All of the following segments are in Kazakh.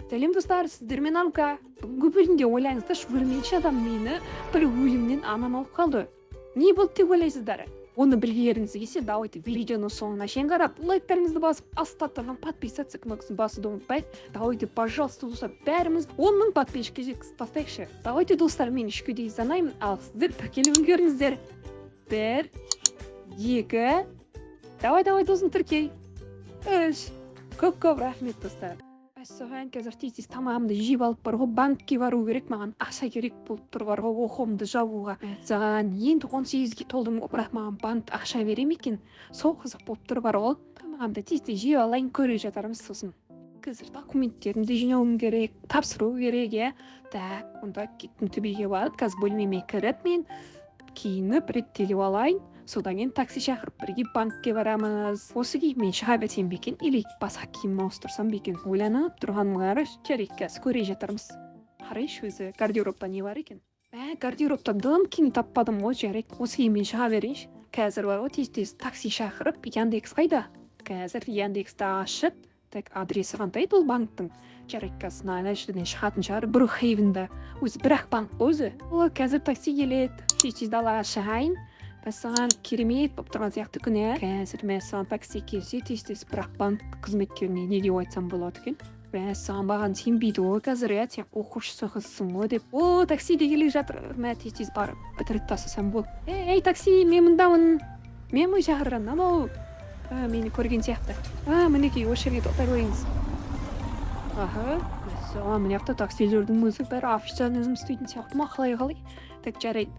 Сәлем, достар, сіздермен Амка. Бүгінгі бөлімде ойлаңыздаршы, өлмекші адам мені бір өлімнен аман алып қалды. Не болды деп ойлайсыздар? Оны білгілеріңіз келсе, давайте видеоның соңына шейін қарап, лайктарыңызды басып, астта тұрған подписаться кнопкасын басуды ұмытпай. Давайте, пожалуйста, достар, бәріміз 10 000 подписчикке жеткізіп тастайықшы. Давайте, достар, мен 3-ке дейін санаймын, ал сіздер тіркеліп үлгеріңіздер. Бір, екі, давай, давай, досым, тіркей, үш. Көп көп рахмет, достар. Мәссаған, қазір тез тез тамағымды жеп алып, бар ғой, банкке бару керек, маған ақша керек болып тұр, бар ғой, оқуымды жабуға. Мәссаған, енді 18-ге толдым ғой, бірақ маған банк ақша бере ме екен, сол қызық болып тұр, бар ғой. Тамағымды тез тез жеп алайын, көре жатармыз сосын. Қазір документтерімді жинауым керек, тапсыру керек, иә. Так, онда кеттім төбеге барып, қазір бөлмеме кіріп, мен киініп, реттеліп алайын. Содан кейін такси шақырып, бірге банкке барамыз. Осы киіммен шыға берсем бе екен или басқа киім ауыстырсам ба екен, ойланып тұрғаным қарашы. Жарайды, қазір көре жатармыз. Қарайыншы, өзі гардеробта не бар екен. Мә, гардеробта дым киім таппадым ғой. Жарайды, осы киіммен шыға берейінші. Қазір бар ғой, тез тез такси шақырып, Яндекс қайда? Қазір Яндексті ашып, так, адресі қандай еді ол банктің? Жарайды, қазір ана жерден шығатын шығар, Брукхейвенда өзі бір ақ банк қой өзі. О, қазір такси келеді, тез тез далаға шығайын. Мәссаған, керемет болып тұрған сияқты күн, иә. Қазір, мәссаған, такси келсе, тез тез, бірақ банк қызметкеріне не деп айтсам болады екен? Мәссаған, маған сенбейді ғой қазір, иә, сен оқушысы қызсың ғой деп. О, такси де келе жатыр. Мә, тез тез барып бітіріп тастасам болды. Ей, такси, мен мындамын, мен ғой шақырған анау. Мені көрген сияқты. А, мінекей, осы жерге тоқтай қойыңыз. Аха, мәссаған, мына жақта таксилердің өзі бәрі официально жұмыс істейтін сияқты ма, қалай, қалай? Так, жарайды,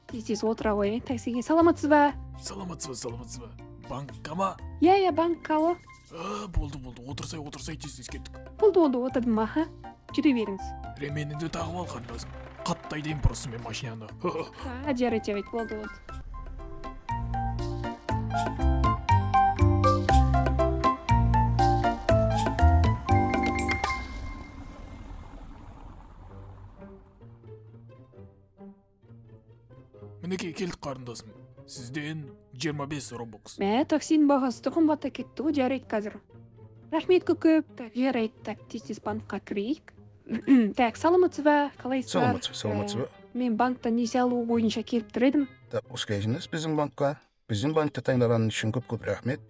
тез тез отыра қояйын таксиге. Саламатсыз ба? Саламатсыз ба, саламатсыз ба? Банкқа ма? Иә, банкқа ғой. А, болды, болды, отырсай, отырсай, тез тез кеттік. Болды, болды, отырдым, аха, жүре беріңіз. Ременіңді тағып ал, қарындасым, қатты айдаймын просто мен машинаны. А, жарайды, жарайды, болды, болды. Мінекей, келдік, қарындасым. Сізден 25 робокс. Мә, таксидің бағасы да қымбаттап кетті ғой. Жарайды, қазір, рахмет көп көп. Так, жарайды, так, тез тез банкқа кірейік. Так, саламатсыз ба, қалайсыздар? Саламатсыз ба, саламатсыз ба? Мен банктан несие алу бойынша келіп тұр едім. Да, қош келдіңіз біздің банкқа. Біздің банкті таңдағаныңыз үшін көп көп рахмет.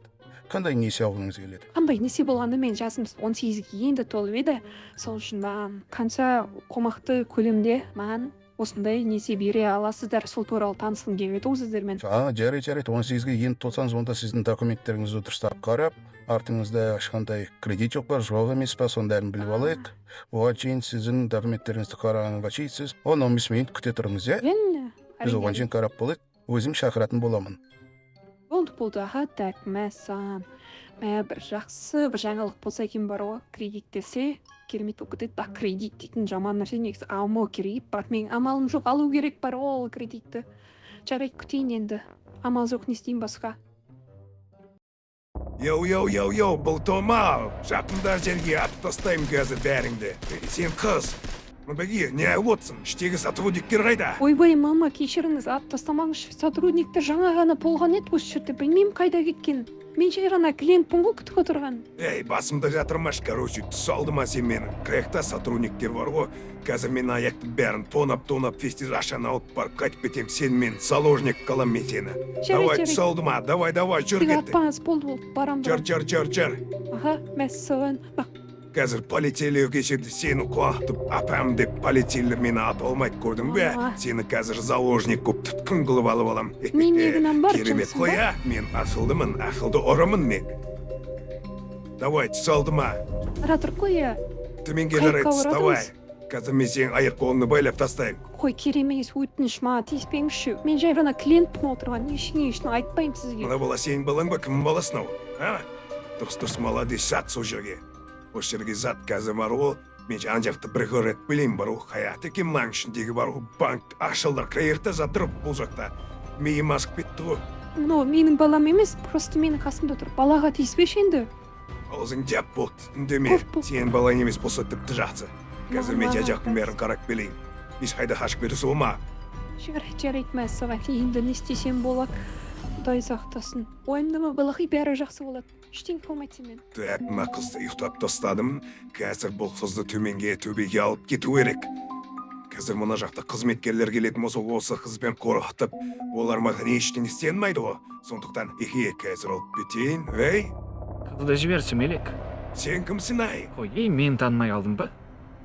Қандай несие алғыңыз келеді? Қандай несие болғанда, мен жасым 18-ге енді толып еді, сол үшін маған қанша қомақты көлемде маған осындай несие бере аласыздар, сол туралы танысқым келіп еді ғой сіздермен. А, жарайды, жарайды. 18-ге енді толсаңыз, онда сіздің документтеріңізді дұрыстап қарап, артыңызда ешқандай кредит жоқ па, жоқ емес па, соның бәрін біліп алайық. Оған шейін, сіздің документтеріңізді қарағанға шейін, сіз 10-15 минут күте тұрыңыз, иә? Әрине. Біз оған шейін қарап болайық. Өзім шақыратын боламын. Болды, болды, аха. Так, мәссаған, мә, бір жақсы бір жаңалық болса екен, бар ғой, кредит десе, керемет болып кетеді. А кредит дейтін жаман нәрсе негізі, алмау керек, бірақ менің амалым жоқ, алу керек бар ғой ол кредитті. Жарайды, күтейін енді, амал жоқ, не істеймін басқа? Йоу, йоу, йоу, йоу, бұл Томау. Жатыңдар жерге, атып тастаймын қазір бәріңді. Ей, сен, қыз. Мында не отырсың? Іштегі сотрудниктер қайда? Ойбай, мама, кешіріңіз, атып тастамаңызшы. Сотрудниктер жаңа ғана болған еді осы жерде, білмеймін қайда кеткенін. Мен жай ғана клиентпін ғой күтіп отырған. Ей, басымды қатырмашы, короче, түс алды ма сен менің? Қаяқта сотрудниктер бар ғой? Қазір мен аяқты бәрін тонап-тонап, тез ақшаны алып барып қайтып кетемін. Сен мен заложник қыламын мен сені. Давай, Жарайды. түс алды ма? Давай, давай, жүр, Жарайды, кеттік. атпаңыз, болды, болды, барам. Жүр, Барам. жүр, жүр, жүр. Аха, мәссаған. Қазір полицейлер кешеді, сені қуантып, апам деп полицейлер мені ата алмайды, көрдің бе? А. Сені қазір заложник қылып, тұтқын қылып алып алам. Мен не күнәм бар, Керемет жынсың қой, ба? а? Мен ақылдымын, ақылды ұрымын мен. Давай, түс алды ма? Ара тұр қой, иә. Төменге Қай жарай жаққа түс, давай. ұрадыңыз? Қазір мен сенің аяқ қолыңды байлап тастаймын. Қой, керек емес, өтініш, маған тиіспеңізші. Мен жай ғана клиентпін отырған, ештеңе үшін айтпаймын сізге. Мына бала сенің балаң ба, кімнің баласы мынау? А? Дұрыс, дұрыс, молодец, жат сол жерге. Осы жерге жат, қазір бар ғой. Мен жан жақты бір көріп білейін бар ғой. Қаяқта екен мынаның ішіндегі бар ғой. Банк ақшалар қайерде жатыр бұл жақта? Миым асып кетті ғой. Мынау менің балам емес, просто менің қасымда тұр. Балаға тиіспеші енді. Аузың жап, болды, үндеме. Көп болды. Сенің балаң емес болса, тіпті жақсы. Қазір мен Мама, жан жақтың бәрін қарап келейін. Ешқайда қашып кетусе болма. Жарайды, жарайды, мәссаған, енді не істесем болады? Құдай сақтасын. Уайымдама, балақай, бәрі жақсы болады. Ештеңе болмайды сенімен. Так, мына қызды ұйықтап тастадым. Қазір бұл қызды төменге, төбеге алып кету керек. Қазір мына жақта қызметкерлер келетін болса, осы қызбен қорқытып, олар маған ештеңе істей алмайды ғой. Сондықтан, эхе, қазір алып кетейін. Ей, Қызды жібер, сүмелек. сен кімсің, ай? Ой, ей, мен танымай қалдым ба?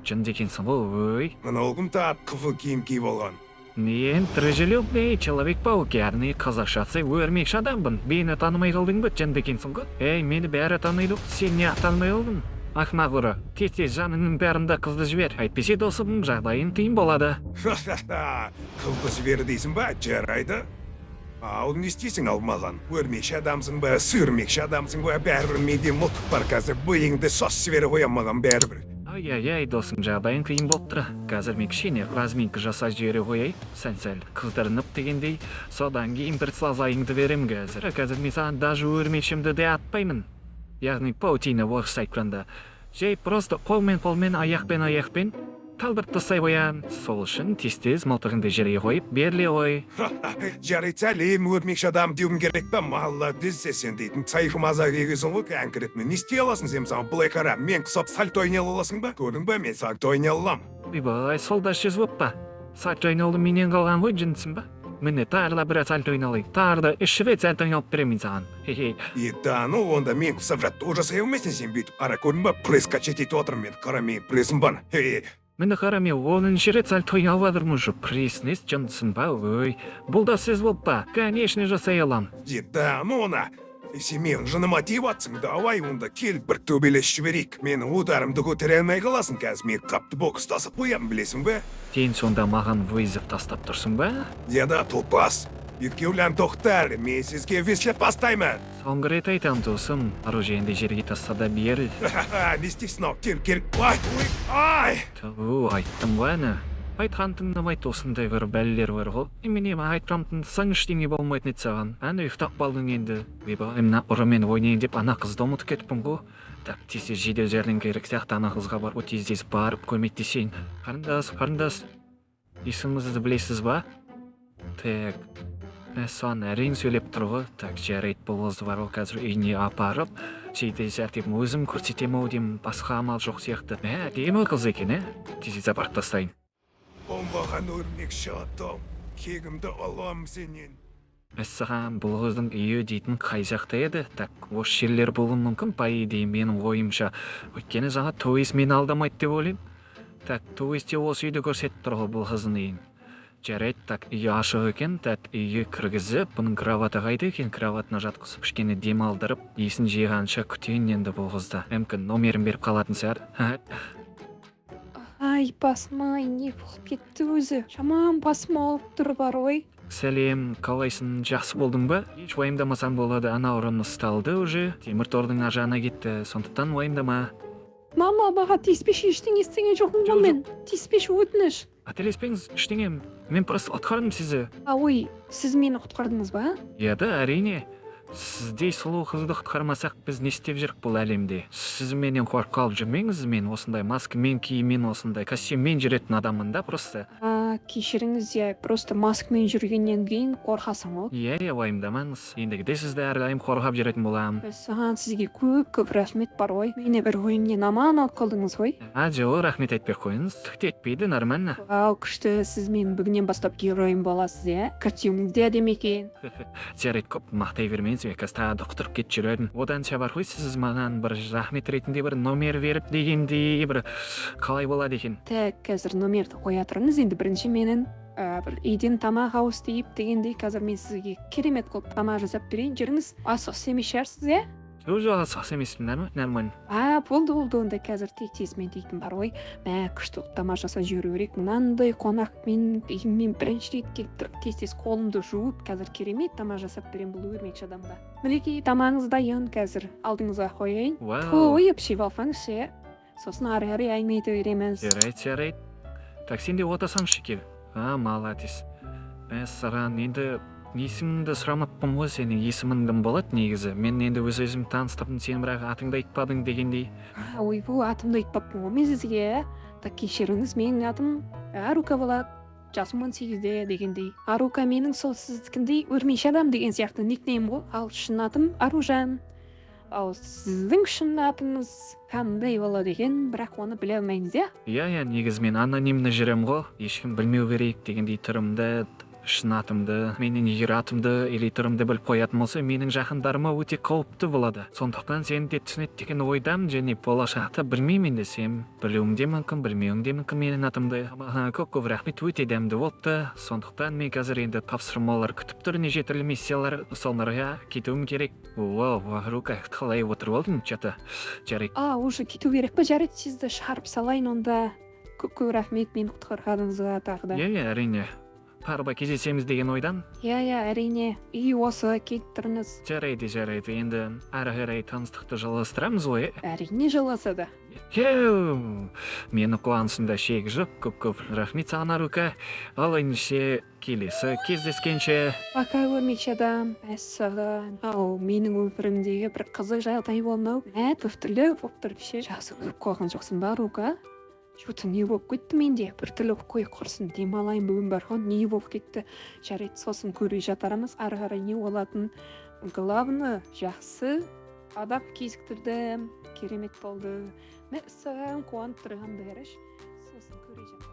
Жынды екенсің ғой, ой. Мынау кім тап қызыл киім киіп алған? Мен дружелюбный человек-паук, яғни қазақшасы өрмекші адаммын. Мені танымай қалдың ба, жынды екенсің ғой? Ей, мені бәрі таниды, сен не танымай қалдың? Ақымақ ұры, тез-тез жаныңның бәрінде қызды жібер. Әйтпесе досым, жағдайың қиын болады. Ха-ха-ха, қызды жібер дейсің ба? Жарайды. Ал не істейсің ал маған? Өрмекші адамсың ба, сөрмекші адамсың ба, бәрібір менде мылтық бар қазір, бойыңды сос жібере қоямын маған бәрібір. Ай-яй-яй, досым, жағдайың қиын болып тұр. Қазір мен кішкене разминка жасай жібере қояйын. Сәл-сәл қыздырынып дегендей. Содан кейін бір сазайыңды берем қазір. Қазір мен саған даже өрмекшімді де атпаймын. Яғни паутина, орысша айтқанда. Жай просто қолмен қолмен, аяқпен аяқпен талдырып тастай қоямын. Сол үшін тез-тез мылтығыңды жерге қойып беріле ғой. Жарайды, сәлем, өрмекші адам деуім керек па? Молодец, сен дейтін цайхы мазақ екенсің ғой конкретно. Не істей аласың сен саған былай қара, мен құсап сальто ойнай аласың ба? Көрдің ба, мен сальто ойнай аламын. Ойбай, сол да сөз боп па? Сальто ойнауды менен қалған ғой, жындысың ба? Міне, тағы да бір сальто ойналайық. Тағы да үш рет сальто ойналып беремін мен саған. Хе-хе. И да, ну онда мен құсап жаттығу жасай алмайсың сен бүйтіп. Ара, көрдің ба, пресс качать етіп отырмын мен. Қара, менің прессім бар. Хе, Міне, қара, мен 10-шы рет сальто ойнап жатырмын уже. Пресс несі, жындысың ба? Ой, бұл да сөз болып па? Конечно, жасай алам. И да, ну она. Сен менің жыныма тиіп жатсың, давай онда кел, бір төбелесіп жіберейік. Менің ударымды көтере алмай қаласың қазір, мен қатты бокстасып қоямын, білесің бе? Сен сонда маған вызов тастап тұрсың ба? Я да, топас. Екеулен тоқтар, мен сізге веслеп бастаймын. Соңғы рет айтамын, досым. Оружиеңді жерге таста да бер. Ха-ха, не істейсің ау? Кел, кел. Ай, ой, ай! Ту, айттым ғой әні. Айтқан тыңдамайды, осындай бір бәлелер бар ғой. Немене, айтқан тыңдасаң, ештеңе болмайтын еді саған. Әне, ұйықтап қалдың енді. Ойбай, мына ұрымен ойнайын деп ана қызды ұмытып кетіппін ғой. Так, тез тез жедел жәрдем керек сияқты, ана қызға барып, тез тез барып көмектесейін. Қарындас, қарындас, есіміңізді білесіз ба? Так, мәссаған, әрең сөйлеп тұр ғой. Так, жарайды, бұл қызды бар ғой қазір үйіне апарып, жедел жәрдем өзім көрсетемін ау деймін, басқа амал жоқ сияқты. Мә, әдемі қыз екен, ә? Тез тез апарып тастайын. Оңбаған өрмекші адам. Кегімді алам сенен. Мәссаған, бұл қыздың үйі дейтін қай жақта еді? Так, осы жерлер болуы мүмкін, по идее, менің ойымша. Өйткені жаңа турист мені алдамайды деп ойлаймын. Так, турист те осы үйді көрсетіп тұр ғой, бұл қыздың үйін. Жарайды, так, үйі ашық екен. Так, үйге кіргізіп, бұның кроваты қайда екен? Кроватына жатқызып, кішкене демалдырып, есін жиғанша күтейін енді бұл қызды. Мүмкін номерін беріп қалатын шығар. Ай, басым ай, не болып кетті өзі? Жаман басым ауырып тұр бар ғой. Сәлем, қалайсың, жақсы болдың ба? Еш уайымдамасаң болады, ана ұрын ұсталды уже, темір тордың ар жағына кетті, сондықтан уайымдама. Мама, маған тиіспеші, ештеңе істеген жоқпын ғой Жоқ, мен. Тиіспеші, өтініш. Қателеспеңіз, ештеңе, мен просто құтқардым сізді. А, ой, сіз мені құтқардыңыз ба? Иә да, әрине. Сіздей сұлу қызды құтқармасақ, біз не істеп жүрік бұл әлемде? Сіз менен қорқып қалып жүрмеңіз, мен осындай маскамен, киіммен, осындай костюммен жүретін адаммын да просто. А, кешіріңіз, иә, просто маскамен жүргеннен кейін қорқасың ғой. Иә, уайымдамаңыз. Ендігіде сізді әрдайым қорғап жүретін боламын. Мәссаған, сізге көп көп рахмет бар ғой. Мені бір өлімнен аман алып қалдыңыз ғой. А, жоқ, рахмет айтпай ақ қойыңыз. Түк те етпейді, нормально. Вау, күшті, сіз менің бүгіннен бастап геройым боласыз, иә? Костюміңіз де әдемі екен. Жарайды, көп мақтай бермеңіз, мен қазір тағы да құтырып кетіп жүрермін. Оданша бар ғой, сіз маған бір рахмет ретінде бір номер беріп дегендей бір қалай болады екен? Так, қазір номерді қоя тұрыңыз. Енді бірінші менің бір үйден тамақ ауыз тиіп дегендей, қазір мен сізге керемет қылып тамақ жасап берейін. Жүріңіз, асық емес шығарсыз, иә? Жоқ, асығыс емеспін, нормально. А, болды, болды, онда қазір тез тез мен дейтін бар ғой, мә, күшті қылып тамақ жасап жіберу керек. Мынандай қонақ мен үйіме бірінші рет келіп тұр. Тез тез қолымды жуып, қазір керемет тамақ жасап беремін бұл өрмекші адамға. Мінекей, тамағыңыз дайын, қазір алдыңызға қояйын. Вау. Тойып жеп алсаңызшы, иә, сосын ары қарай әңгіме айта береміз. Жарайды, жарайды. Так, сен де отырсаңшы, кел. А, молодец. Мәссаған, енді есіміңді сұрамаппын ғой, сенің есімің кім болады негізі? Мен енді өз өзім таныстырдым, сен бірақ атыңды айтпадың дегендей. А, ойбу, атымды айтпаппын ғой мен сізге. Так, кешіріңіз, менің атым Арука болады, жасым 18-де дегендей. Арука менің сол сіздікіндей өрмекші адам деген сияқты никнейм ғой, ал шын атым Аружан. Ал сіздің шын атыңыз қандай болады екен, бірақ оны біле алмаймыз, иә? Иә, негізі мен анонимно жүремін ғой, ешкім білмеу керек дегендей. Түрімді, шын атымды, менің егер атымды или түрімді біліп қоятын болса, менің жақындарыма өте қауіпті болады. Сондықтан сені де түсінеді деген ойдамын. Және болашақта, білмеймін енді, сен білуің де мүмкін, білмеуің де мүмкін менің атымды. Маған көп көп рахмет, өте дәмді болыпты. Сондықтан мен қазір енді тапсырмалар күтіп тұр, неше түрлі миссиялар, соларға кетуім керек. Вау, Рука, қалай отырып алдың че то? Жарайды. А, уже кету керек па? Жарайды, сізді шығарып салайын онда. Көп көп рахмет мені құтқарғаныңызға тағы да. Иә, әрине, тағы кездесеміз деген ойдан. Иә, әрине, үй осы, кетіп тұрыңыз. Жарайды, енді ары қарай таныстықты жалғастырамыз ғой, иә? Әрине, жалғасады. Еу, мені қуанышымда шек жоқ. Көп көп рахмет саған, Арука. Ал ендеше, келесі кездескенше. Пока, өрмекші адам, мәссаған. Ау, менің өмірімдегі бір қызық жағдай болды ау. Мә, түрлі болып тұр ше. Жақсы көріп қалған жоқсың ба, Рука? Че-то не болып кетті менде, біртүрлі. Қой, құрсын, демалайын бүгін бар ғой. Не болып кетті? Жарайды, сосын көре жатармыз ары қарай не болатынын. Главное, жақсы адам кезіктірдім, керемет болды. Мәссаған, қуанып тұрғанды қарашы. Сосын көре жатармыз.